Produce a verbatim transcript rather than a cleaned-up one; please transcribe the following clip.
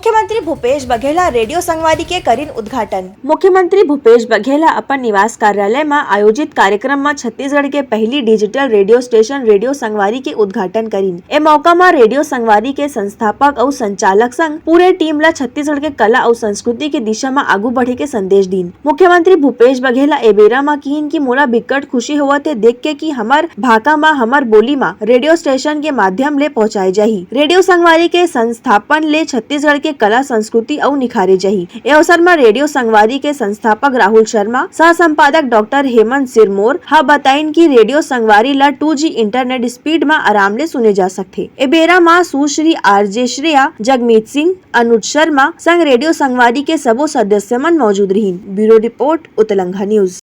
मुख्यमंत्री भूपेश बघेल ह रेडियो संगवारी के करिन उद्घाटन। मुख्यमंत्री भूपेश बघेल ह अपन निवास कार्यालय म आयोजित कार्यक्रम म छत्तीसगढ़ के पहिली digital radio station radio Sangwari के उद्घाटन करिन। ए मौका म रेडियो संगवारी के संस्थापक अउ संचालक संग पूरे टीम ल छत्तीसगढ़ के कला अउ संस्कृति के दिशा म आगू बढ़े के संदेश दीन। मुख्यमंत्री भूपेश बघेल ह ए बेरा म किहिन कि मोला बिकट खुशी होवत हे देख के कि हमर भाखा म, हमर बोली म रेडियो स्टेशन के माध्यम ले पहुंचाए जाही। रेडियो संगवारी के संस्थापन ले छत्तीसगढ़ के कला संस्कृति अउ निखारे जाही। ए अवसर म रेडियो संगवारी के संस्थापक राहुल शर्मा, सह संपादक डॉक्टर हेमंत सिरमौर ह बताइन कि रेडियो संगवारी ल टू जी इंटरनेट स्पीड म आराम ले सुने जा सकथे। ए बेरा म सुश्री आरजे श्रेया, जगमीत सिंह, अनुज शर्मा संग रेडियो संगवारी के सबो सदस्य मन मौजूद रहिन। Bureau report, Utlangha news.